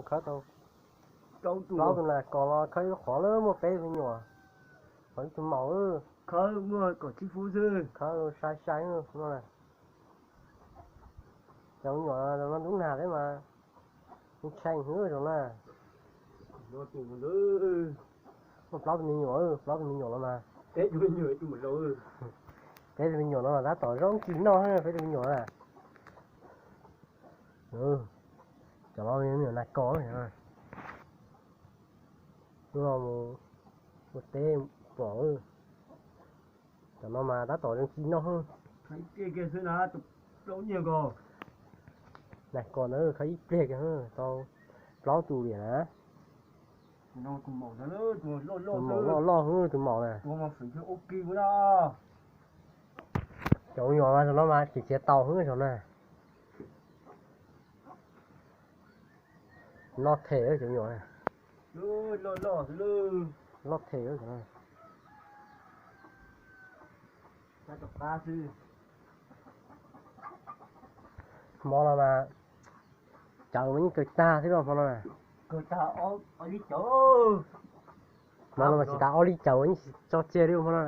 Khawb tau plaub tus nas kos los khawb ib lub qhov lawm muaj peb tug me nyuam, qhov ib tug maum. Khawb muaj kaum tsib feeb xwb, khawb sai sai no. Cov me nyuam no ntub nag thiab mas ntshee heev zoo na. Muaj plaub tug me nyuam, plaub tug me nyuam no mas, peb tug me nyuam no mas tab tom zoo ci noj, peb tug me nyuam na. Cov no me nyuam nas kos, lub no mus ua teb pom. Cov no mas tab tom zoo ci noj. Nas kos ntawd khawb ib pliag kiag tau plaub tus liam na. Tus maum loj loj xwb tus maum na. Cov me nyuam mas zaum no mas tseem khiav tau xwb zaum na. Noj them cov me nyuam na. Loj them. Hmo no mas cawv mas yeej kawg tag thiab hmo no. Hmo no mas tsis tas ob lij cawv yeej tsis tso tseg li hmo no.